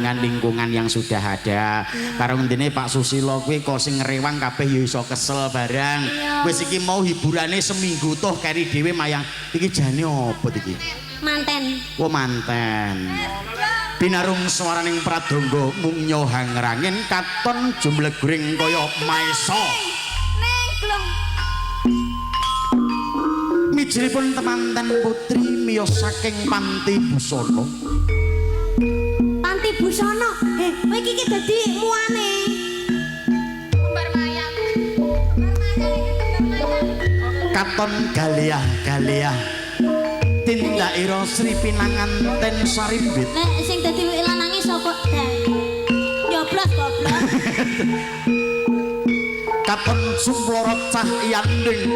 dengan lingkungan yang sudah ada. Karo ngendine Pak Susilo kuwi kok sing ngrewang kabeh ya iso kesel barang. Iya. Wis iki mau hiburane seminggu toh keri dhewe mayang. Iki jane opo iki? Manten. Wo manten. Binarung swaraning pradangga mungya hangrangin katon jumleguring kaya maesa. Neng glong. Mijilipun temanten putri miyos saking panti busana. Panti busana. Heh, kowe iki ki dadi muane. Kembar mayang. Kembar mayang iki kembar mayang. Katon galeah-galeah. Tindakira Sri Pinanganten Sarimbit. Nek sing dadi lanange sapa? Nyoblos goblok. Katon sumplorot cah yanding.